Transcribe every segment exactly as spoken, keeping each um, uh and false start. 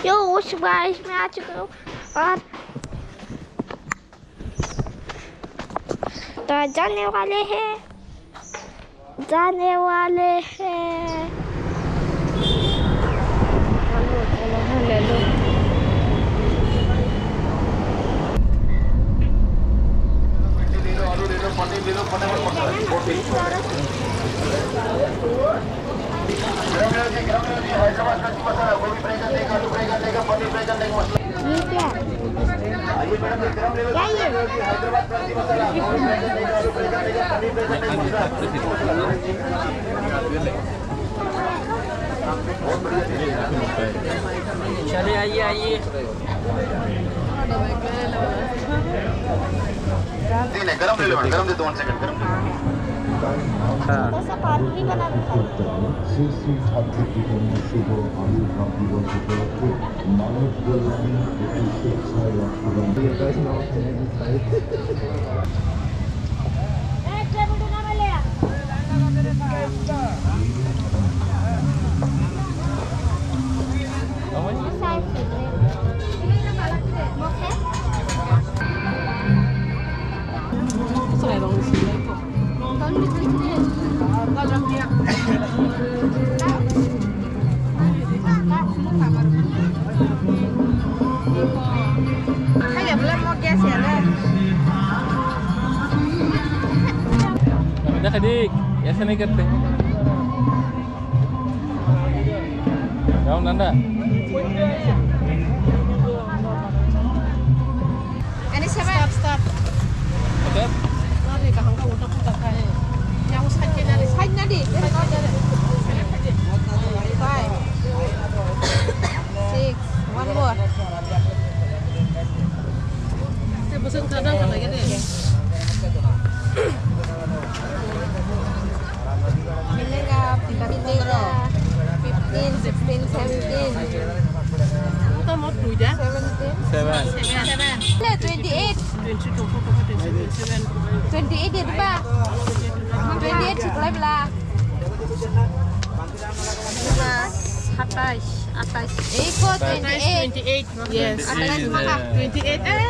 Yo, what's up, guys? मैं आ चुका हूँ और तो जाने वाले हैं, जाने वाले हैं। ये क्या? क्या ये? चले, आइए, आइए। नहीं, नहीं, गरम ले लो, गरम दे दो, one second, गरम दे दो। हाँ। थोड़ा सा पानी भी बना के खाइए। श्री श्री ठाकुर जी का शुभ आविर्भाव दिवस उपलक्षे मानव कल्याण हेतु स्वेच्छाय रक्तदान। Kami dah kadik, ya sana kerte. Daun nanda. Ani seven. Stop, stop. Oke. Nari kaham ka utak utak ka he. Yang side ke nari. Side nari. Side nari. Five. Six. One more. Te busung kadang ka lagi de. Fifteen, sixteen, seventeen. Seven. Seven. Twenty-eight. Twenty-eight itu, Pak. Twenty-eight sekolah belah. Satais, atais. Iko twenty-eight. Yes. Twenty-eight. Twenty-eight. Eh,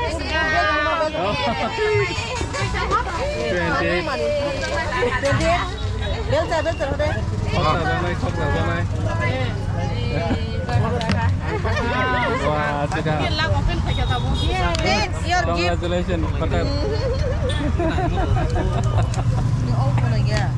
twenty-eight. Belta, belta, udah. Kok tak damai, kok tak damai. Wah, sudah. Thanks, your gift. Congratulations, Patel. Ini om punya ya.